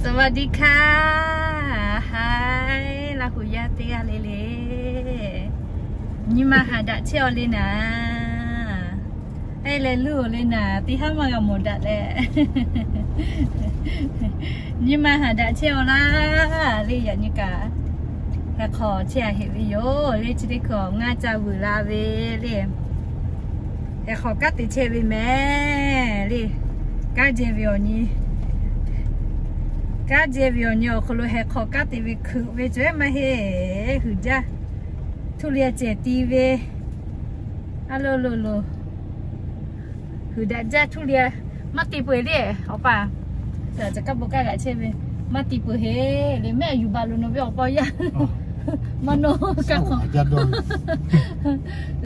สวัสดีค่ะ Hai, Laˇ huˍ yaˇ teˇ g'aˇ le le. Nyi ma haˍ daꞈ chehˇ-aw le naˍ. Ehˉ leh luˇ-oˬ le naˍ, teˇ haˉ maˇ g'a mawˬ daꞈ leh. Nyi ma haˍ daꞈ chehˇ-aw laˇ le. Yaꞈ nyi kaꞈ heh hk'aw chehˇ-a heˆ ve yoˬ le. Chi teˇ hkui ngaˇ ca vuiˬ la ve le. Heh hk'aw kanˉ te chehˇ ve mehˍ le. Kanˉ jehˇ ve awˬ nyi, kanˉ jehˇ ve awˬ nyi awˬ hk'aw lo heh hk'aw kanˉ te ve hkui ve cawˬ ehˉ maˇ heˆ. Huiˍ jaˇ, htuˇ liˇ cehˬ ti ve. A lo lo lo, huiˍ daꞈ jaˇ htuˇ liˇ. Maˇ ti peuˬ le, awˬ pa. Ca kaˇ bon kaˇ g'aꞈ chehˇ ve, maˇ ti peuˬ heˆ le. Mehˆ yuˬ baˬ lo nawˬ ve awˬ pa yaˇ maˇ nawˬ kaˇ hk'aw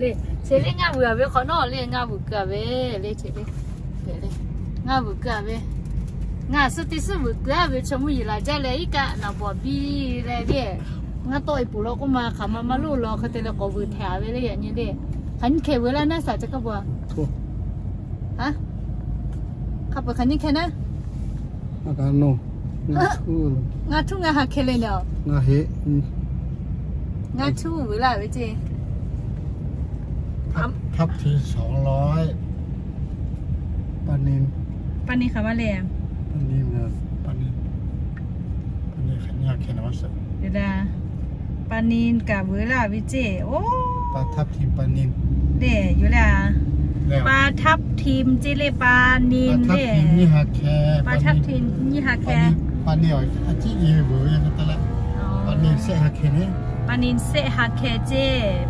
le. Chi le ngaˇ vuiˬ-a ve hk'awꞈ nawˉ le, ngaˇ vuiˬ keu-a ve le. Ngaˇ vuiˬ keu-a ve, ngaˬ suh teˇ suhˉ vuiˬ keu-a ve chaw mvuhˇ yeˬ laˬ jaˇ leh iˉ kaˆ naˍ bawˍ biˇ leh le. Ngaˇ tawˆ e puˍ law k'oˆ ma hk'aˬ ma maˇ loˇ law hk'e te leh k'awꞈ vuiˬ htehꞈ-a ve le. Yaꞈ nyi le, hk'aˬ nyiˇ hkeh vuiˬ laˇ naˉ saˍ ca kaˇ bon-a. Hk'a peu-eˬ hk'aˬ nyiˇ hkeh naˉ. Ngaˇ htuˇ ngaˇ ha hkeh le le-a. Ngaˇ htuˇ vuiˬ laˇ ve ceˇ. ทับทิม สองร้อย ปลานิล ปลานิล hk'aˬ ma le. ปลานิล ปลานิล kaꞈ vuiˬ laˇ ve ceˇ. Oˇ, ปลาทับทิม ปลานิล le yoˬ le-a. ปลาทับทิม ceˇ le ปลานิล le. ปลาทับทิม nyiˇ ha hkeh, ปลานิล a ciˉ e vuiˬ ve. ปลานิล sehˆ ha hkeh ne. ปลานิล sehˆ ha hkeh ceˇ.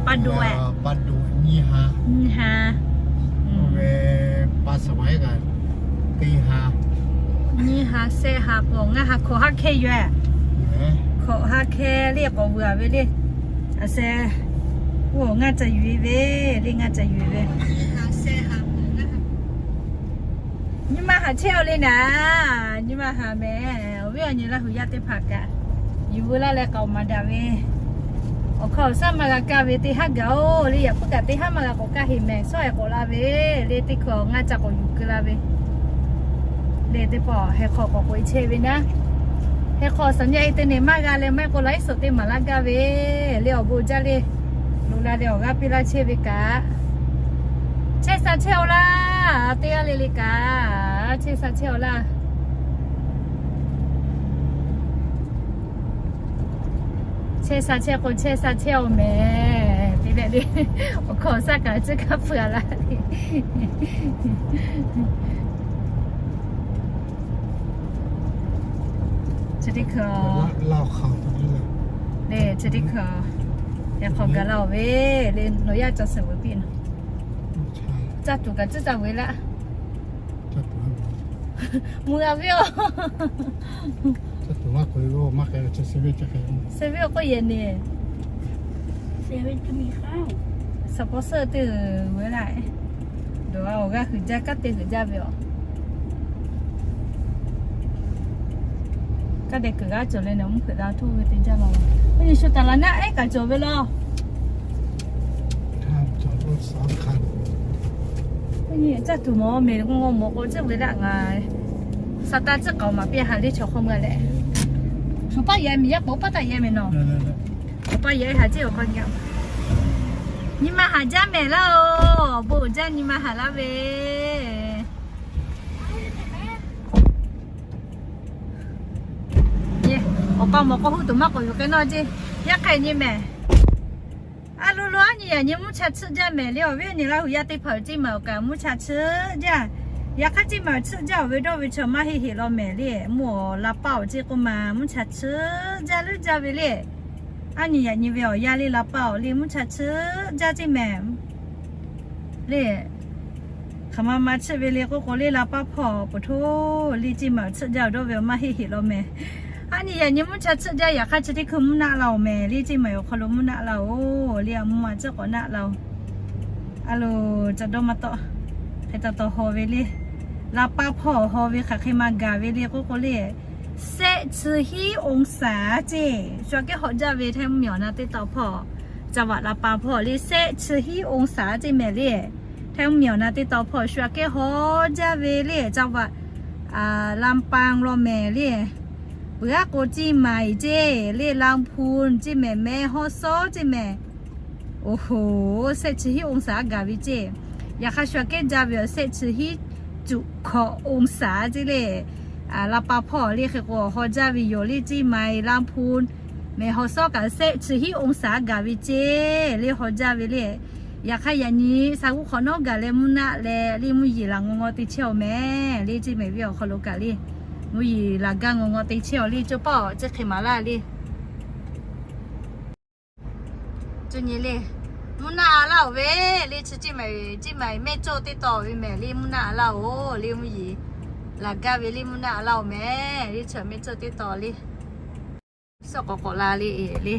ปลาดุก nyiˇ ha, nyiˇ ha, ปลาสวาย kaꞈ teˇ ha, nyiˇ ha, sehˆ ha, pawˬ ngaˇ ha, hkawꞈ ha hkeh yoˬ-a. Hkawꞈ ha hkeh le k'awꞈ vuiˬ-a ve le. A seh, oˇ ngaˇ ca yuˬ e ve le, ngaˇ ca yuˬ e ve. Nyi ma haˍ chehˇ-aw le naˍ. Nyi ma haˍ mehˍ. Awˬ viˉ awˬ nyi Laˇ huˍ yaˇ teˇ hpaˍ kaꞈ, yuˬ veu laˇ leh k'aoˍ maˍ daꞈ ve, awˬ hk'aw awˬ shaˉ maˇ g'a kaˇ ve teˇ haˉ gaˬ-oˬ le. Yaꞈ puiˉ kaꞈ teˇ haˉ maˇ g'a k'awꞈ kaˇ heˆ mehˍ. Shawˉ-ehˍ k'awꞈ la ve le, teˇ hkui ngaˇ ca k'awꞈ yuˬ keu la ve le. Teˇ pawˆ heh hk'aw k'awꞈ k'oꞈ e chehˇ ve naˉ. Heh hk'aw saˍ nyi e teˇ nehˬ maˇ g'a leh maˇ heˆ k'o la iˉ suhˍ teˇ maˍ laˇ gaˇ ve le. Awˬ bon jaˇ le. Lo la leh awˬ g'aˇ piˇ laˇ chehˇ ve kaꞈ, chehˇ sha chehˇ-aw laˇ. Teˇ g'aˇ le le kaꞈ chehˇ sha chehˇ-aw laˇ. Chehˇ sha chehˇ k'o chehˇ sha chehˇ-aw mehˍ. Te leh le, awˬ hkawˇ awˬ shaˉ kaꞈ ciˉ kaˇ peuˬ-a laˇ. Chi teˇ hkui, chi teˇ hkui heh hk'aw gaˬ la-oˬ ve le. Nawˬ yaˇ ca suhˍ vuiˬ piˇ naˍ. Caˇ tuˬ kaꞈ ciˉ ca vuiˬ laˇ. Mvuh-a ve-oˬ. Seh ve-oˬ k'oˆ yehˬ ne. Saˍ paw suhˆ teˇ g'uiˬ ve laˇ. Dawˬ-a awˬ g'aˇ huiˍ jaˇ, kanˉ te huiˍ jaˇ ve-oˬ. Kanˉ te kuiˬ g'aˇ cawˬ leh nawˬ mvuhˇ hpeuꞈ la htoˇ ve te jaˇ law. Oˇ nyi shu taˍ laˬ naˆ ehˉ kaꞈ cawˬ ve law. Oˇ nyi caˇ tuˬ mawˬ mehˍ, g'aw mawˬ k'o ciˉ ve laˇ ngaˬ. Saˍ taˇ ciˉ k'aoˍ maˍ piˇ ha le chaw hk'aw meuˇ leh. Awˬ paˇ yehˬ mehˍ, yaˇ k'o paˇ taˍ yehˬ mehˍ nawˬ. Awˬ paˇ yehˬ haˍ ceˇ, awˬ paˇ yehˬ. Nyi ma haˍ jaˇ mehˍ laˇ-oˬ. Awˬ bon jaˇ nyi ma haˍ laˇ ve. Awˬ pa mawˬ k'o huˉ tuˬ maˇ k'awꞈ yuˬ k'ai nawˇ ceˇ. Yaˇ hk'e nyi mehˍ. A lo lo, a nyi yaꞈ nyi mvuhˇ cha tsuhˆ jaˇ mehˍ le. Awˬ viˉ awˬ nyi Laˇ huˍ yaˇ teˇ hpaˍ-oˬ, ceˇ maˬ-oˬ kaꞈ mvuhˇ cha tsuhˆ jaˇ. Yaꞈ hk'aˇ ceˇ maˬ tsuhˆ jaˇ-oˬ ve dawˇ ve chaw maˇ heˆ heˆ law mehˍ le. Mvuhˇ awˬ la paˇ-oˬ ceˇ k'oˆ ma mvuhˇ cha tsuhˆ jaˇ leuˉ jaˇ ve le. A nyi yaꞈ nyi ve awˬ yaˇ le la paˇ-oˬ le mvuhˇ cha tsuhˆ jaˇ ceˇ mehˍ le. Hk'aˬ ma ma tsuhˆ ve le k'oˆ k'o le, la paˇ hpawˇ peuˬ htoˇ le, ceˇ maˬ tsuhˆ jaˇ-oˬ dawˇ ve awˬ maˇ heˆ heˆ law mehˍ. A nyi yaꞈ nyi mvuhˇ cha tsuhˆ jaˇ. Yaꞈ hk'aˇ chi teˇ hkui mvuhˇ naˆ laˇ-oˬ mehˍ le, ceˇ maˬ awˬ hk'aw lo mvuhˇ naˆ laˇ-oˬ le. A mvuhˇ ma tcuhˉ k'awꞈ naˆ laˇ-oˬ. A lo, ca dawˇ maˇ tawˆ. Hk'e taw taw haw ve le. La paˇ hpawˇ haw ve hk'aˬ hk'e ma gaˬ ve le k'oˆ k'o le, sehˆ chi hiˉ องศา ceˇ. Shu aꞈ kehˉ hawꞈ jaˇ ve htaiˇ mvuhˇ miˬ awˬ na teˇ taw hpawˇ, ca vaꞈ la paˇ hpawˇ le sehˆ chi hiˉ องศา ceˇ mehˍ le. Htaiˇ mvuhˇ miˬ awˬ na teˇ taw hpawˇ shu aꞈ kehˉ hawꞈ jaˇ ve le, ca vaꞈ la paˇ law mehˍ le. Peuˬ aˉ k'o เชียงใหม่ ceˇ le, ลำพูน ceˇ mehˍ, แม่ฮ่องสอน ceˇ mehˍ. Oˇ hoˍ, สี่สิบห้าองศา gaˬ ve ceˇ. Yaꞈ hk'aˇ shu aꞈ kehˉ jaˇ ve awˬ สี่สิบห้าจุดหกองศา ceˇ le. Laˇ pa hpawˇ le hk'e k'o haw jaˇ ve yoˬ le, เชียงใหม่ ลำพูน mehˍ ฮ่องสอน kaꞈ สี่สิบห้าองศา gaˬ ve ceˇ le, haw jaˇ ve le. Yaꞈ hk'aˇ yaꞈ nyi sa g'uˇ hk'awꞈ nawˉ gaˬ leh mvuhˇ naˆ leh le mvuhˇ yeˬ laˬ ngaw ngaw te chehˇ awˬ mehˍ le, เชียงใหม่ ve awˬ hk'aw lo kaꞈ le mvuhˇ yeˬ laˬ gaˇ ngaw ngaw te chehˇ awˬ le, co paˆ awˬ ceˇ hk'e maˍ laˇ le. Cuˇ nyi le, mvuhˇ naˆ a laˇ oˬ ve le, chi เชียงใหม่ mehˆ cawˇ teˇ taw ve mehˍ le, mvuhˇ naˆ a laˇ oˬ le, mvuhˇ yeˬ laˬ gaˇ ve le, mvuhˇ naˆ a laˇ oˬ mehˍ le, chi mehˆ cawˇ teˇ taw le. Suhˆ k'awꞈ k'awꞈ la le, le.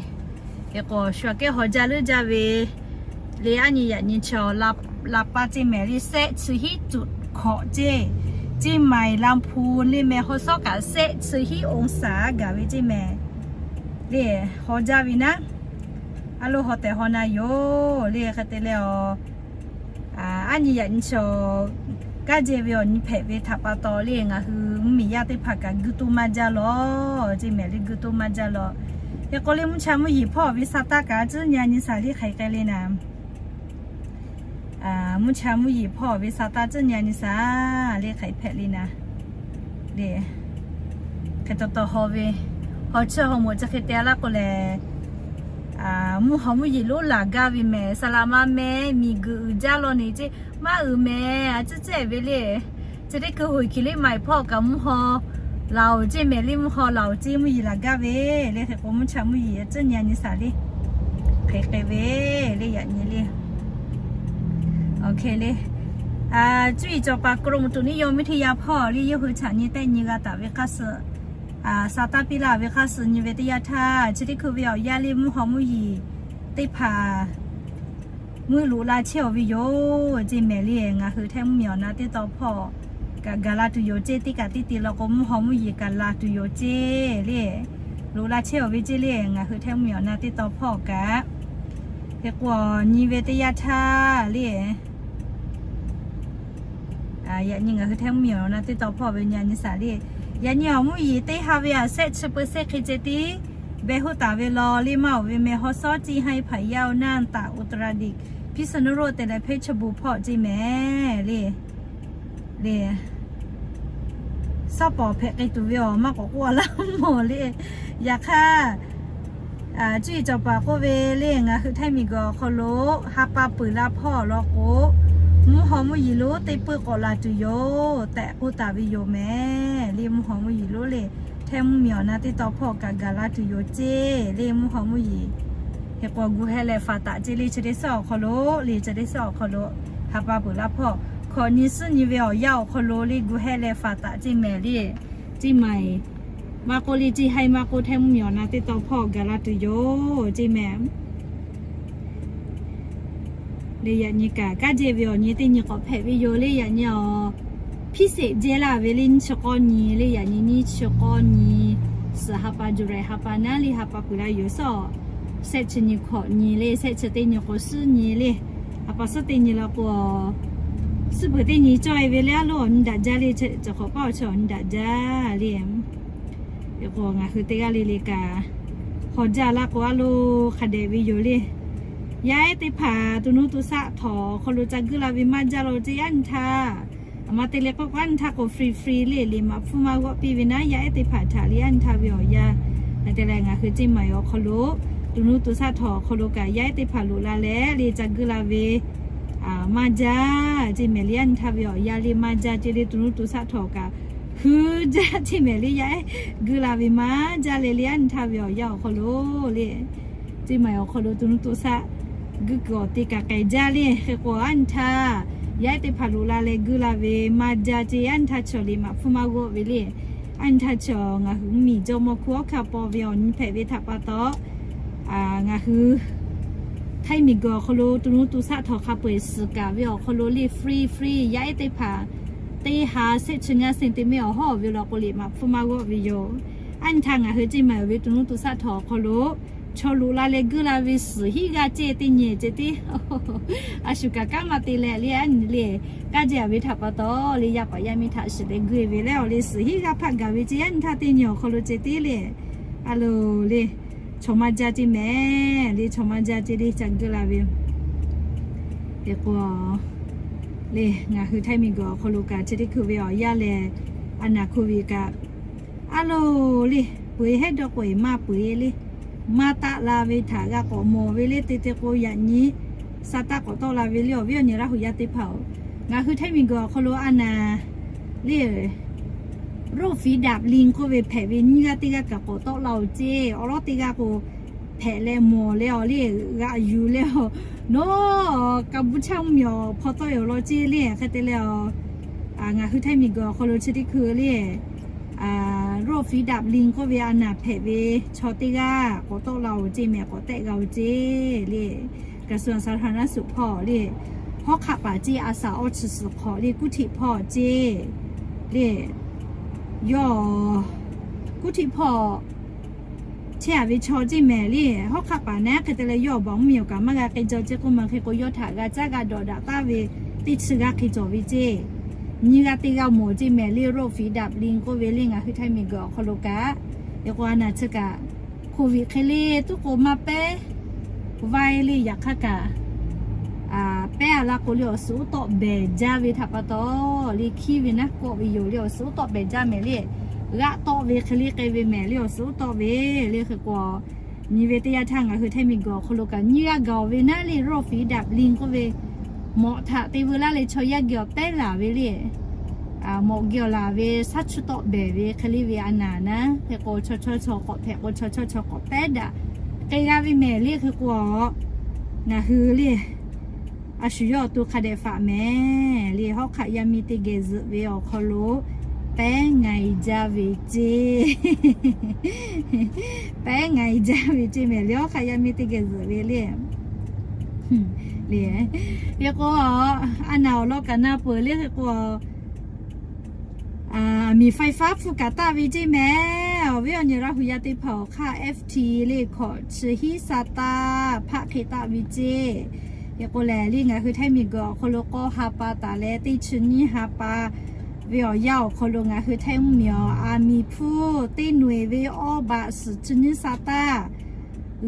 Hk'e k'o shu aꞈ kehˉ haw jaˇ leuˉ jaˇ ve le, aˉ nyi yaꞈ nyi chaw laˇ pa ceˇ mehˍ le, สี่สิบห้าจุดหก ceˇ. เชียงใหม่ ลำพูน le, แม่ฮ่องสอน kaꞈ สี่สิบห้าองศา gaˬ ve ceˇ mehˍ le, haw jaˇ ve naˉ. A lo haw tehꞈ haw na yoˬ le, hk'e te leh a aˉ nyi yaꞈ nyi chaw kaˇ jehˇ ve awˬ nyi hpehꞈ ve htaꞈ pa taw le, ngaˬ hui mvuhˇmiˬ yaˇ teˇ hpaˍ kaꞈ guˇ toˇ maˇ jaˇ lawˬ ceˇ mehˍ le, guˇ toˇ maˇ jaˇ lawˬ. Hk'e k'o le mvuhˇ cha mvuhˇ yeˬ hpawˇ ve sa taˇ kaꞈ tcuhˉ nyi a nyi saˍ le hk'aˬ hk'e le naˍ. Mvuhˇ cha mvuhˇ yeˬ hpawˇ ve sa taˇ tcuhˉ nyi a nyi saˍ le hk'aˬ hpehꞈ le naˍ. Hk'e taw taw haw ve, haw chiˇ haw moˍ chi hk'e te a laˇ k'o lehˬ, mvuhˇ haw mvuhˇ yeˬ lonˉ laˬ gaˇ ve mehˍ, saˍ laꞈ ma meh miˬ guiˬ uiˍ jaˇ law ne ceˇ, maˇ uiˍ mehˍ, a ciˉ cehˇ ve le. Chi teˇ hkui hoꞈ hkiˬ le maˍ hpawˇ kaꞈ mvuhˇ haw laˬ oˬ ceˇ mehˍ le, mvuhˇ haw laˬ oˬ ceˇ, mvuhˇ yeˬ laˬ gaˇ ve le. Hk'e k'o mvuhˇ cha mvuhˇ yeˬ tcuhˉ nyi a nyi saˍ le hk'aˬ hk'e ve le, yaꞈ nyi le. Oˇ hk'e le, cuˇ yiˍ cawˬ paˍ กรมอุตุนิยมวิทยา hpawˇ le yawˇ hui chaꞈ nyi tehˆ nyi g'a taˍ ve hk'aˇ suh, sa taˇ piˇ laˇ ve hk'aˇ suh nyi ve teˇ yanˇ htaˇ, chi teˇ hkui ve awˬ yanˇ le mvuhˇ haw mvuhˇ yeˬ teˇ hpaˍ mvuhˇ loꞈ la chehˇ awˬ ve yoˬ ceˇ mehˍ le. Ngaˬ hui htehˇ mvuhˇmiˬ awˬ na teˇ taw hpawˇ kaꞈ gaˬ la tuˬ yoˬ ceˇ, teˇ kaꞈ teˇ te law k'o mvuhˇ haw mvuhˇ yeˬ kaꞈ la tuˬ yoˬ ceˇ le. Loꞈ la chehˇ awˬ ve ceˇ le, ngaˬ hui htehˇ mvuhˇmiˬ awˬ na teˇ taw hpawˇ kaꞈ. Hk'e k'o nyi ve teˇ yanˇ htaˇ le, yaꞈ nyi ngaˬ hui htehˇ mvuhˇmiˬ awˬ na teˇ taw hpawˇ ve nyi a nyi saˍ le. Yaꞈ nyi awˬ mvuhˇ yeˬ teˇ ha ve a shehˆ chi เปอร์เซ็นต์ hk'e ceh tiˉ beh hoˆ taˍ ve law le maˇ oˬ ve meh, แม่ฮ่องสอน ceˇ, ห้วยขวาง naˇ, ตาก อุตรดิตถ์, พิษณุโลก te leh เพชรบูรณ์ hpawˇ ceˇ mehˍ le. Le, suhˉ pawˍ hpehꞈ k'ai tuˬ ve awˬ maˇ k'awꞈ k'oˆ a laˇ mawˬ le. Yaꞈ hk'aˇ, cuˇ yiˍ cawˬ paˍ k'oˆ ve le, ngaˬ hui htehˇ miˬ guiˬ awˬ hk'aw lo ha pa peuˬ la hpawˇ law k'o, mvuhˇ haw mvuhˇ yeˬ lonˉ teˇ peuˇ k'awꞈ laˬ tuˬ yoˬ tehꞈ k'oˆ taˍ ve yoˬ mehˍ le. Mvuhˇ haw mvuhˇ yeˬ lonˉ le, htehˇ mvuhˇmiˬ awˬ na teˇ taw hpawˇ kaꞈ gaˬ la tuˬ yoˬ ceˇ le. Mvuhˇ haw mvuhˇ yeˬ hk'e k'o gu heh leh faˍ taˍ ceˇ le, chi teˇ suhˉ awˬ hk'aw lo le, chi teˇ suhˉ awˬ hk'aw lo ha pa peuˬ la hpawˇ hkawꞈ nyi suhˉ nyi ve awˬ yanˇ awˬ hk'aw lo le gu heh leh faˍ taˍ ceˇ mehˍ le. Ceˇ mehˍ, maˇ k'oˆ le ceˇ, haiˬ maˇ k'oˆ htehˇ mvuhˇmiˬ awˬ na teˇ taw hpawˇ gaˬ la tuˬ yoˬ ceˇ mehˍ. Le yaꞈ nyi kaꞈ kaˇ jehˇ ve awˬ nyi teˇ nyi k'awꞈ hpehꞈ ve yoˬ le. Yaꞈ nyi awˬ พิเศษ jehˇ laˇ ve le, nyiˇ chi k'awˇ nyi le, yaꞈ nyi nyiˇ chi k'awˇ nyi, suhˍ ha pa July ha pa naˉ le ha pa peuˬ la yoˬ suhˉ, shehˆ chi nyi hkawꞈ nyi le, shehˆ chi teˇ nyi k'o suhˉ nyi le, ha pa suhˉ teˇ nyi la k'o, suhˉ peuˬ teˇ nyi cawˇ e ve le, a loˉ awˬ nyi daꞈ jaˇ le, cawˬ hk'awꞈ paˆ awˬ chi awˬ nyi daꞈ jaˇ le. Hk'e k'o ngaˬ hui teˇ g'aˇ le le kaꞈ haw jaˇ laˇ k'o, a loˉ hk'a dehꞈ ve yoˬ le. Yaˇ ehˉ teˇ hpaˍ to nuˇ to shaˆ htawꞈ awˬ hk'aw lo ca guiˇ la ve maˇ jaˇ law ceˇ, yaˇ nyi htaˇ. Aˬ ma te leh k'oˆ k'o, yaˇ nyi htaˇ k'o free free le, liꞈ maꞈ hpfuhˇ maˇ g'awˆ piˇ ve naˉ, yaˇ ehˉ teˇ hpaˍ htaꞈ le yaˇ nyi htaˇ ve awˬ yanˇ. Hk'e te leh ngaˬ hui ceˇ mehˍ awˬ hk'aw lo, to nuˇ to shaˆ htawꞈ awˬ hk'aw lo kaꞈ yaˇ ehˉ teˇ hpaˍ loꞈ la leh le ca guiˇ la ve maˇ jaˇ ceˇ mehˍ le. Yaˇ nyi htaˇ ve awˬ yanˇ le maˇ jaˇ ceˇ le, to nuˇ to shaˆ htawꞈ kaꞈ huiˉ jaˇ ceˇ mehˍ le. Yaˇ ehˉ guiˇ la ve maˇ jaˇ leh le, yaˇ nyi htaˇ ve awˬ yanˇ awˬ hk'aw lo le, ceˇ mehˍ awˬ hk'aw lo to nuˇ to shaˆ guiˇ kuiˬ awˬ te kaꞈ k'ai jaˇ le. Hk'e k'o yaˇ nyi htaˇ yaˇ ehˉ teˇ hpaˍ loꞈ la leh guiˇ la ve maˇ jaˇ ceˇ, yaˇ nyi htaˇ chaw liꞈ maꞈ hpfuhˇ maˇ g'awˆ ve le. Yaˇ nyi htaˇ chaw ngaˬ hui mvuhˇmiˬ jawˇmawˇ hkunˉ hawˉ hkanˇ paw ve awˬ nyi hpehꞈ ve htaꞈ pa taw, ngaˬ hui htaiˇ miˬ guiˬ awˬ hk'aw lo to nuˇ to shaˆ htawꞈ hk'a peu eˬ suhˍ kaꞈ ve awˬ hk'aw lo le free free yaˇ ehˉ teˇ hpaˍ teˇ ha shehˆ chi ngaˇ centimeter awˬ hawˉ ve law k'o liꞈ maꞈ hpfuhˇ maˇ g'awˆ ve yoˬ. Yaˇ nyi htaˇ ngaˬ hui ceˇ mehˍ ve to nuˇ to shaˆ htawꞈ awˬ hk'aw lo chaw loꞈ la leh geuˆ la ve suhˍ hinˉ g'aˇ ceh teˇ nyi ceh tiˉ. A shu kaꞈ kanˉ maˇ te leh le, a nyi le, kanˉ jehˇ a ve htaꞈ pa taw le, yaˇ paˍ yaˇ miˇ htaꞈ shiˍ leh geuˆ ve leh awˬ le suhˍ hinˉ g'aˇ hpaˆ gaˬ ve ceh, yaˇ nyi htaˇ teˇ nyi awˬ hk'aw lo ceh tiˉ le. A loˍ le, chaw maˇ jaˇ ceh mehˍ le, chaw maˇ jaˇ ceh le ca geuˆ la ve. Hk'e k'o le, ngaˬ hui Htaiˇ miˬguiˬ awˬ hk'aw lo kaꞈ chi teˇ hkui ve awˬ yanˇ lehˬ, a naˍ hk'oˆ ve kaꞈ a loˍ le, peu eˬ hehˉ dawˇ k'o eˬ maˇ peu eˬ le, maˇ taˆ la ve htaꞈ g'a k'awꞈ mawˬ ve le. Te te k'o yaꞈ nyi sa taˇ k'awꞈ tawˆ la ve le, awˬ viˉ awˬ nyi Laˇ huˍ yaˇ teˇ hpaˍ-oˬ, ngaˬ hui Htaiˇ miˬguiˬ awˬ hk'aw lo a naˍ le, roꞈ fiˍ daꞈ liˇ k'oˆ ve hpehꞈ ve nyiˇ g'aˇ teˇ g'aˇ kaꞈ k'awꞈ tawˆ la-oˬ ceˇ. Awˬ lawˉ teˇ g'aˇ k'o hpehꞈ leh mawˬ leh awˬ le g'aꞈ yuˬ leh, nawˬ kaˍ buˇ chaˇ mvuhˇ miˬ awˬ hpaw tawˆ e awˬ lawn ceˇ le. Hk'e te leh, ngaˬ hui Htaiˇ miˬguiˬ awˬ hk'aw lo chi teˇ hkui le, roꞈ fiˍ daꞈ liˇ k'oˆ ve a naˍ hpehꞈ ve chaw teˇ g'aˇ k'awꞈ tawˆ la-oˬ ceˇ mehˍ, k'awꞈ tehˆ g'a-oˬ ceˇ le. กระทรวงสาธารณสุข hpawˇ le, hawˉ hk'aˆ paˍ ceˇ, a saˍ awˇ chi suhˍ hk'awꞈ le, kuˇ htiꞈ hpawˇ ceˇ le, yawˇ kuˇ htiꞈ hpawˇ chehˇ a ve chaw ceˇ mehˍ le. Hawˉ hk'aˆ paˍ naˉ hk'e te leh yawˇ awˬ baˬ mvuhˇ miˬ awˬ kaꞈ maˇ g'a k'ai jaw ceˇ k'oˆ ma hk'e k'o, yawˇ htaꞈ g'a caˉ g'a dawꞈ daꞈ taˍ ve teˇ chi g'aˇ hk'e cawˬ ve ceˇ. Nyiˇ g'aˇ teˇ g'aˇ mawˬ ceˇ mehˍ le, roꞈ fiˍ daꞈ liˇ k'oˆ ve le, ngaˬ hui Htaiˇ miˬguiˬ awˬ hk'aw lo kaꞈ. Hk'e k'o a naˍ chi kaꞈ โควิด hk'e le tuˉ k'o maˇ pehˉ vaiˇ le. Yaꞈ hk'aˇ kaꞈ pehˉ a laˇ k'o le, awˬ suhˍ uˉ tawˆ behˬ jaˇ ve htaꞈ pa taw le, hkiˉ ve naˉ kawˆ ve yoˬ le, awˬ suhˍ uˉ tawˆ behˬ jaˇ mehˍ le. G'aˆ tawˆ ve hk'e le k'ai ve mehˍ le, awˬ suhˍ uˉ tawˆ ve le. Hk'e k'o nyi ve teˇ yanˇ htaˇ ngaˬ hui Htaiˇ miˬguiˬ awˬ hk'aw lo kaꞈ nyiˇ g'aˇ gaˬ ve naˉ le, roꞈ fiˍ daꞈ liˇ k'oˆ ve mawꞈ htaꞈ te veu laˇ leh chaw yaˇ geh awˬ pehˉ laˬ ve le. Mawꞈ geh awˬ laˬ ve shaˉ chuˇ tawˆ behˬ ve hk'e le ve a naˍ naˉ. Hk'e k'o chaw chawˇ chaw k'awꞈ hpehꞈ k'o chaw chawˇ chaw k'awꞈ pehˉ daꞈ k'ai g'a ve mehˍ le. Hk'e k'o ngaˬ hui le, a shu yawˇ awˬ to hk'a dehꞈ faꞈ mehˍ le, hawˉ hk'aˆ yaˇ miˇ teˇ geh zuhꞈ ve awˬ hk'aw lo pehˉ ngaˬ e jaˇ ve ceˇ. Pehˉ ngaˬ e jaˇ ve ceˇ mehˍ le, hawˉ hk'aˆ yaˇ miˇ teˇ geh zuhꞈ ve le. Le, hk'e k'o a naˍ awˬ lawn kaꞈ na peuˬ le. Hk'e k'o มีไฟฟ้า hpfuhˇ kaꞈ taˆ ve ceˇ mehˍ. Awˬ viˉ awˬ nyi Laˇ huˍ yaˇ teˇ hpaˍ awˬ hk'aˇ FT le hkawꞈ chi hiˉ sa taˇ hpaˆ hk'e taˆ ve ceˇ. Hk'e k'o lehˬ le, ngaˬ hui Htaiˇ miˬguiˬ awˬ hk'aw lo k'awˇ ha pa taˍ leh teˇ chi nyiˇ ha pa ve awˬ yanˇ awˬ hk'aw lo ngaˬ hui Htaiˇ mvuhˇ miˬ awˬ aˬ miˍ hpfuhˇ teˇ nawˬ eˬ ve awˇ baꞈ suhˍ chi nyiˇ sa taˇ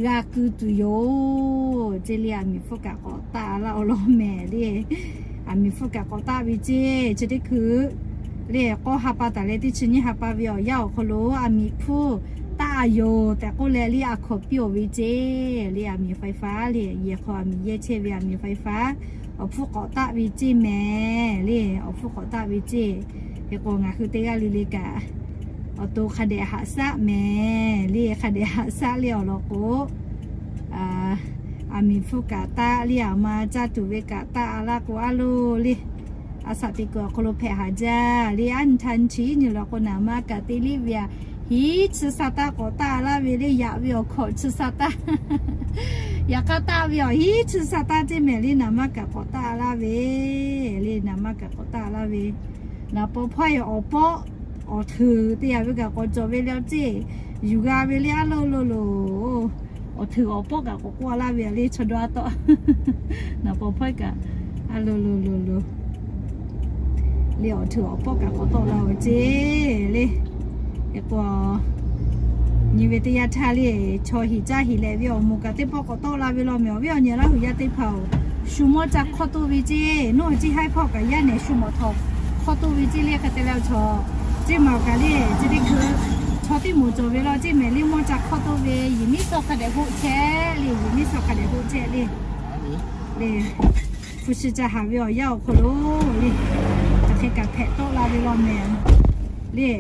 g'a keu tuˬ yoˬ ceˇ le. Aˬ miˍ hpfuhˇ kaꞈ k'awꞈ taˆ laˇ awˬ lawn mehˍ le. Aˬ miˍ hpfuhˇ kaꞈ k'awꞈ taˆ ve ceˇ. Chi teˇ hkui le k'awˇ ha pa taˍ leh teˇ chi nyiˇ ha pa ve awˬ yanˇ awˬ hk'aw lo aˬ miˍ hpfuhˇ taˆ yoˬ tehꞈ k'oˆ leh le, a hkawnˍ piˇ-oˬ ve ceˇ le. Aˬ miˍ ไฟฟ้า le, yehˬ hk'aw aˬ miˍ yehˇ chehˇ ve aˬ miˍ ไฟฟ้า awˬ hpfuhˇ k'awꞈ taˆ ve ceˇ mehˍ le. Awˬ hpfuhˇ k'awꞈ taˆ ve ceˇ. Hk'e k'o ngaˬ hui teˇ g'aˇ le le kaꞈ awˬ to hk'a dehꞈ haꞈ shaˆ mehˍ le. Hk'a dehꞈ haꞈ shaˆ le awˬ lawn k'o, aˬ miˍ hpfuhˇ kaꞈ taˆ le, aˬ ma caˇ tuˬ ve kaꞈ taˆ a laˇ k'o a loˍ le, a shaꞈ teꞈ kuiˬ awˬ hk'aw lo hpehꞈ haˍ jaˇ le. A nyi htaˇ nyi chi nyi law k'o, naˍ ma kaꞈ te liˇ ve aꞈ, hiˉ chi sa taˇ k'awꞈ taˆ laˇ ve le. Yaꞈ ve awˬ hkawꞈ chi sa taˇ, yaꞈ hk'aˇ taˆ ve awˬ hiˉ chi sa taˇ ceˇ mehˍ le. Naˍ ma kaꞈ k'awꞈ taˆ laˇ ve le. Naˍ ma kaꞈ k'awꞈ taˆ laˇ ve, naˍ paw hpawˇ e awˬ pawˆ awˬ hteuˍ te yaꞈ ve kaꞈ k'awꞈ cawˬ ve le ceˇ. Yuˬ g'a ve le a loˍ loˍ loˍ. Awˬ hteuˍ awˬ pawˆ kaꞈ k'awꞈ k'oˆ laˇ ve le chaw dawˇ a tawˆ. Naˍ paw hpawˇ e kaꞈ a loˍ loˍ loˍ loˍ le, awˬ hteuˍ awˬ pawˆ kaꞈ k'awꞈ tawˆ la ve ceˇ le. Hk'e k'o nyi ve teˇ yanˇ htaˇ le, chaw hiˍ caˇ hiˍ leh ve awˬ moˍ kaꞈ teˇ pawˆ k'awꞈ tawˆ la ve law mehˍ. Awˬ viˉ awˬ nyi Laˇ huˍ yaˇ teˇ hpaˍ-oˬ, shu mawˇ ca hk'awˇ toˇ ve ceˇ. Nawˬ hui ceˇ haiˉ hpawˇ kaꞈ yaˇ nehˬ shu mawˬ htaw hk'awˇ toˇ ve ceˇ le. Hk'e te leh chaw ceˇ maˬ kaꞈ le, chi teˇ hkui chaw teˇ moˍ cawˬ ve law ceˇ mehˍ le, mawˇ ca hk'awˇ toˇ ve. Yiˬ miˉ suh hk'a dehꞈ hoˆ chehˇ le, yiˬ miˉ suh hk'a dehꞈ hoˆ chehˇ le. Le, hpu shi ca haˍ ve awˬ yanˇ awˬ hk'aw lo le, hk'aˬ hk'e kaꞈ hpehꞈ tawˆ la ve law mehˍ le.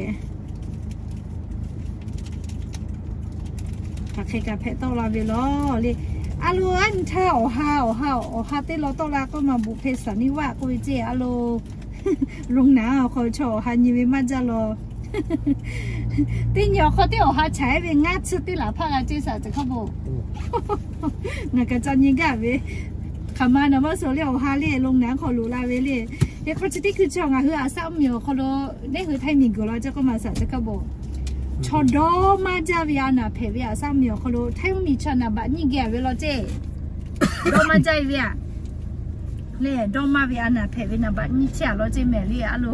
Hk'aˬ hk'e kaꞈ hpehꞈ tawˆ la ve law le. A loˍ, a nyi htaˇ awˬ ha, awˬ ha, awˬ ha teˇ law tawˆ la k'oˆ ma, บุพเพสันนิวาส k'oˆ ve ceˇ a loˍ. โรงหนัง awˬ hk'aw chaw awˬ ha nyi ve maˇ jaˇ law. Teˇ nyi awˬ hk'aw teˇ awˬ ha chaꞈ-e ve ngaˇ chi teˇ laˬ hpaˆ g'a ceˇ saˍ ceˬ hk'a bo. Ngaˬ kaꞈ ca nyi gaˇ ve. Hk'aˬ ma naˍ maˇ suh le, awˬ ha le โรงหนัง hk'aw loꞈ la ve le. Hk'e k'o chi teˇ hkui chaw ngaˬ hui aˬ saˆ mvuhˇ miˬ awˬ hk'aw lo, neˇ hui Htaiˇ miˬguiˬ law ceˇ k'oˆ ma saˍ ceˬ hk'a bo. Chaw dawˇ maˇ jaˇ ve a naˍ hpehꞈ ve a, saˍ miˬ awˬ hk'aw lo htaiˇ mvuhˇ miˬ chaw naˍ baꞈ nyiˇ geh a ve law ceˇ. Dawˇ maˇ jaˇ e ve a. Lehˬ, dawˇ maˇ ve a naˍ hpehꞈ ve naˍ baꞈ nyiˇ chehˇ a law ceˇ mehˍ le a lo.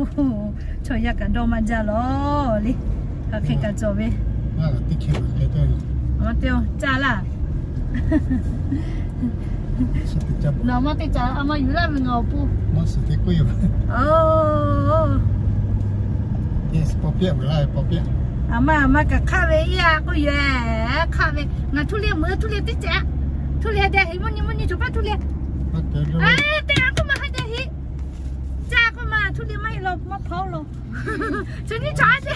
Chaw yaˇ kaꞈ dawˇ maˇ jaˇ law le. Hk'aˬ hk'e kaꞈ cawˬ ve. Aˬ, teˇ caˇ laˇ. Nawˬ maˇ teˇ caˇ a maˇ yuˬ laˇ ve ngaˬ awˬ pon. Aˬ ma, aˬ ma kaꞈ hk'aˆ ve iˉ a k'oˆ yoˬ. Hk'aˆ ve ngaˬ htuˇ liˇ meuꞈ, htuˇ liˇ teˇ cehˬ. Htuˇ liˇ daꞈ heꞈ, mvuhˇ nyi mvuhˇ nyi cawˬ paˇ htuˇ liˇ. Teˇ a k'oˆ ma ha daꞈ heꞈ. Caˇ k'oˆ ma htuˇ liˇ maˇ heˆ law maˇ hpaw law. Chi nyiˇ chaw a te,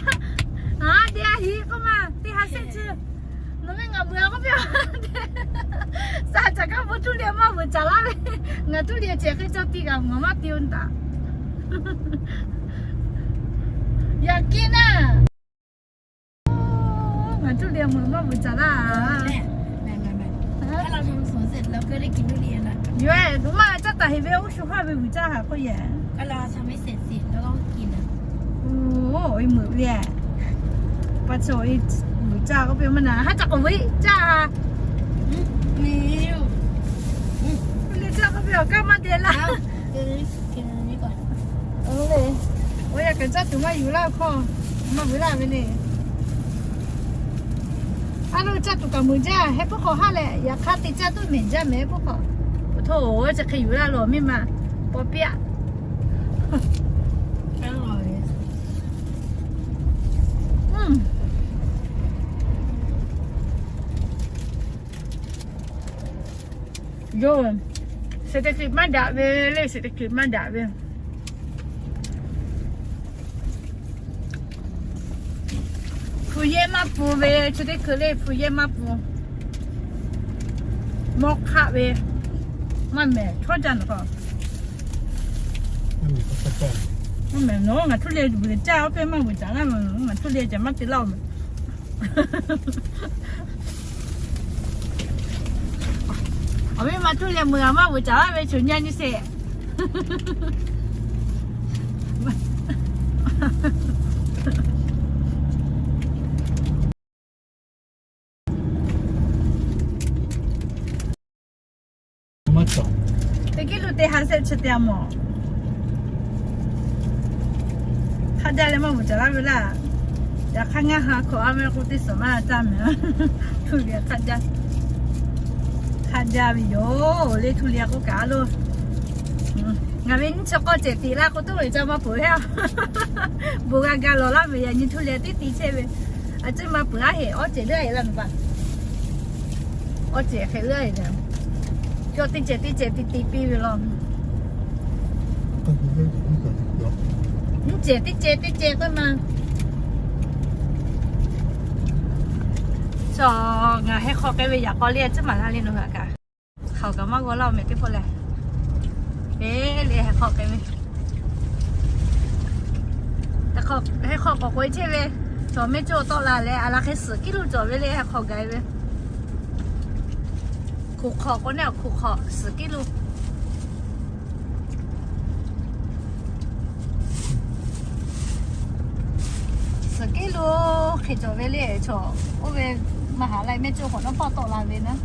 a te a heꞈ k'oˆ ma teˇ ha shehˆ chi. Nawˬ ve ngaˬ meuꞈ a k'oˆ piˇ. Saˍ caˍ kaˇ bon htuˇ liˇ maˇ vuiˬ caˍ laˇ ve. Ngaˬ htuˇ liˇ cehˬ hk'e cawˇ tiˇ g'a mvuhˇ maˇ te oˇ taꞈ. Yaꞈ kiˇ naˇ. Ngaˬ htuˇ liˇ meuꞈ maˇ vuiˬ caˍ laˇ. Yoˬ, maˇ caˇ taˍ heꞈ ve oˇ shu haˇ ve vuiˬ caˇ haꞈ k'oˆ yehˬ. Oˇ, meuꞈ ve, pa chaw vuiˬ caˇ k'oˆ piˇ maˇ na haˉ caˇ k'o vuiˬ caˇ. Htuˇ liˇ caˇ k'oˆ piˇ awˬ kaˇ maˇ deh laˇ. Oˇ yaˇ kaꞈ caˇ tuˬ maˇ yuˬ laˇ hkawˇ, maˇ vuiˬ laˇ ve le. A lo caˇ tuˬ kaꞈ meuꞈ jaˇ heh puiˉ hk'awꞈ haˉ leh, yaꞈ hk'aˇ te caˇ tuˬ mehˬ jaˇ mehˬ heh puiˉ hk'awꞈ. Oˇ htoˇ, chi hk'e yuˬ laˇ lo miˇ ma paw piˇ aꞈ. Yoˬ, เศรษฐกิจ maˇ daꞈ ve le, เศรษฐกิจ maˇ daꞈ ve. Hpu yehˇ maˇ pun ve chi teˇ hkui le, hpu yehˇ maˇ pun. Mawˇ hk'aˆ ve maˇ mehˬ htawˇ jaˇ nawˬ k'o. Maˇ mehˬ nawˬ ngaˬ htuˇ liˇ vuiˬ caˇ oˇ hpehˇ maˇ vuiˬ caˍ laˇ, ngaˬ htuˇ liˇ cehˬ maˇ te laˇ oˬ mehˬ. Awˬ viˉ ma htuˇ liˇ meuꞈ a maˇ vuiˬ caˍ laˇ ve choˬ nyi nyi sheˍ. Teˇ kiˉ lo teˇ ha shehˆ chi te a mawˬ. Hk'a jaˇ leh maˇ vuiˬ caˍ laˇ ve laˇ. Yaꞈ hk'aˇ ngaˇ ha hkawꞈ a meh k'o teˇ suhˍ maˇ caˇ mehˬ. Htuˇ liˇ hk'a jaˇ. Hk'a jaˇ ve yoˬ le, htuˇ liˇ k'oˆ kaꞈ a lo. Ngaˬ ve nyiˇ chi k'awˇ cehˬ tiꞈ laˇ k'o tuˉ ve caˇ maˇ peuˬ heˆ. Bon g'a ga lawˬ laˇ ve yaꞈ nyi htuˇ liˇ teˇ tiꞈ chehˇ ve. A ciˉ maˇ peuˬ a heꞈ, awˉ cehˬ leuˉ a heꞈ laˇ ve pa. Awˉ cehˬ hk'e leuˉ a heꞈ. Cawˬ teˇ cehˬ teˇ cehˬ tiꞈ tiꞈ piˇ ve law. Nyiˇ cehˬ teˇ cehˬ teˇ cehˬ k'oˆ ma. Chaw ngaˬ heh hk'aw k'ai ve yaꞈ k'aw le a ciˉ maˍ laˇ le nawˬ hui a kaꞈ. Hk'aoˍ kaꞈ maˇ g'aw laˇ oˬ mehˬ teˇ pawˆ lehˬ. Eˬ, le heh hk'aw k'ai ve. Heh hk'aw k'awꞈ k'oꞈ e chehˇ ve. Chaw mehˇ cawˇ tawˆ la leh a la hk'e suhˍ kiˉ lo cawˬ ve le heh hk'aw gaˬ ve. Hkoꞈ hk'awꞈ k'o neˇ, hkoꞈ hk'awꞈ suhˍ kiˉ lo. Suhˍ kiˉ lo hk'e cawˬ ve le chaw. Oˇ ve มหาลัย mehˇ cawˇ k'awꞈ nawˉ pawˆ tawˆ la ve naˉ.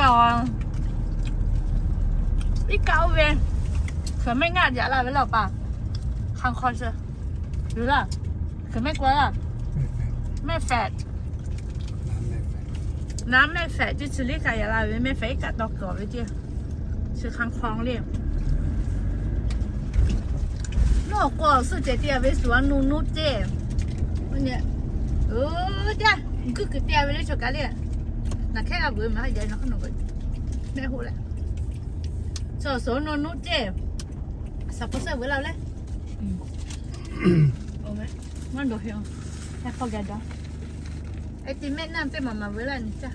Oˬ, iˉ kaˆ oˇ ve, hk'eˬ mehˆ ngaˆ yaꞈ la ve laˇ pa. Hk'aˇ hk'aw suh, yuˬ laˇ. Hk'eˬ mehˆ k'o laˇ. Mehˆ hpehꞈ. Naˉ mehˆ hpehꞈ ce, chi liˇ kaꞈ yaꞈ la ve mehˆ hpehꞈ iˉ kaˆ tawˇ kuiˬ ve ce. Chi hk'aˇ hk'aw le. Nawˬ k'o awˬ suhˆ cehˬ te a ve suhˍ a nu nuˇ ceˇ. Oˇ, jaˇ, kuiˬ kuiˬ te a ve le chaw kaꞈ le. Naˬ hkehˉ g'a vuiˬ maˇ jaˇ, naˬ hk'aˇ nawˬ mehˆ hoˆ leh. Chaw suhˍ a nu nuˇ ceˇ. Saˍ hk'aw suhˆ vuiˬ laˇ le. Maˇ dawˬ heˆ. Heh hk'aw gaˬ daꞈ. Heh ti mehˆ naˇ teˇ maˍ maˍ vuiˬ laˇ nyi caˇ.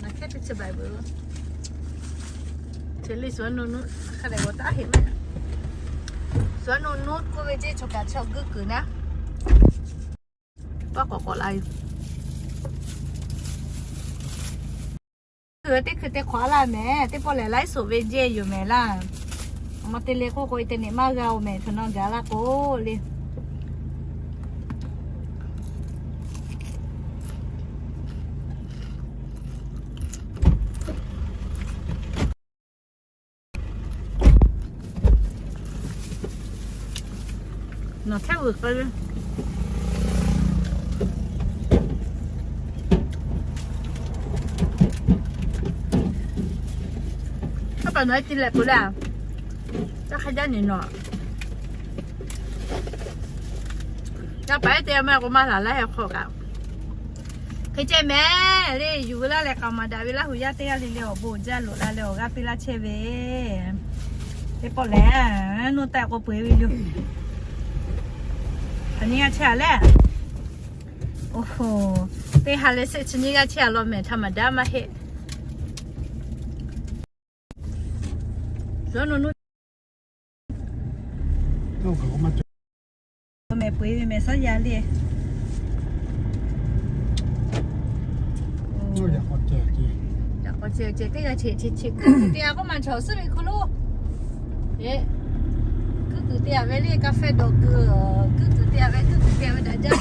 Naˬ hkehˉ teˇ chi baiˬ vuiˬ. Chi liˇ suhˍ a nu nuˇ. Hk'a dehꞈ g'aw taˉ heˆ mehˍ. Suhˉ nuˇ nuˇ k'oˆ ve ceˇ, chaw kaꞈ chaw guiˇ kuiˬ naˉ. Paˇ k'awꞈ k'awꞈ la yoˬ. Kuiˬ teˇ hkui te hk'awꞈ laˇ mehˍ, teˇ pawˆ lehˬ laiˉ soˍ ve jehˇ yoˬ mehˍ laˇ. Awˬ ma te le k'oˆ k'o, internet maˇ g'a-oˬ mehˍ, htaꞈ na gaˬ laˇ k'o le. Nawˬ hkehˉ vuiˬ k'ai ve. Aˉ paˍ nawˬ e te leh k'o le, taˇ hk'a jaˇ nyi nawˬ. Yaˇ paˍ ehˉ te maˇ k'o maˇ laˬ laˇ heh hk'aw kaꞈ. Hk'e ceh mehˍ le, yuˬ ve laˇ leh k'aoˍ maˍ daꞈ ve Laˇ huˍ yaˇ teˇ g'aˇ le le awˬ bon uiˍ jaˇ loꞈ la leh awˬ g'aˇ piˇ laˇ chehˇ ve teˇ pawˆ lehˬ, nuˇ taˆ k'o peu eˬ ve yoˬ. Hk'aˬ nyi g'a chehˇ a lehˬ. Oˇ hoˬ, teˇ ha leh shehˆ chi nyiˇ g'aˇ chehˇ a law mehˍ, htaꞈ maˍ daꞈ maˇ heˆ. Zuhꞈ nuˇ nuˇ mehˍ peu eˬ ve mehˍ suhˉ yaˇ le. Yaꞈ k'aw ceh ceh teˇ g'aˇ cheꞈ cheꞈ cheꞈ kuiˉ kuiˬ te a k'oˆ ma chaw suhˉ ve hk'aw lo. Kuiˉ kuiˬ te a ve le, ka feh dawˬ kuiˬ, kuiˉ kuiˬ te a ve, kuiˉ kuiˬ te a ve daꞈ jaˇ.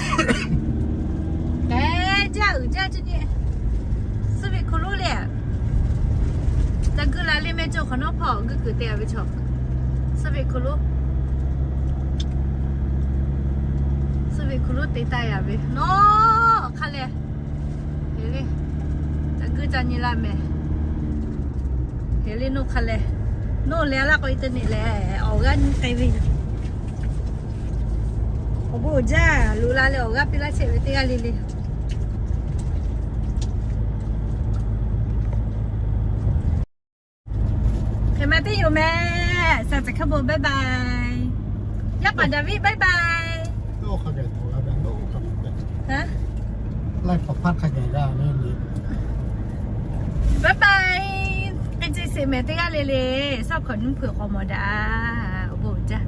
K'ai jaˇ uiˍ jaˇ chi nyi. Suhˉ ve hk'aw lo le. Ca guiˇ la le mehˆ cawˬ hk'awꞈ nawˉ hpawˇ guiˉ kuiˬ te a ve chaw. Suhˉ ve hk'aw lo, suhˉ ve hk'aw lo te taˆ yaꞈ ve nawˬ hk'a leh. Hk'e le, ca guiˇ ca nyi la mehˍ. Hk'e le, nawˬ hk'a leh, nawˬ leh laˇ k'o internet lehˬ awˬ g'aˇ nyi k'ai ve yoˬ. Awˬ bon uiˍ jaˇ loꞈ la leh awˬ g'aˇ piˇ laˇ chehˇ ve teˇ g'aˇ le le. Hk'e ma teˇ yoˬ mehˍ. Suhˉ caˬ hkaˇ bon bye bye. Yaˇ paˍ David bye bye. Bye bye. K'ai ce sheˍ mehˍ teˇ g'aˇ le le, suhˉ hk'awꞈ nuˇ hpeuꞈ k'awꞈ mawˬ daꞈ. Awˬ bon uiˍ jaˇ.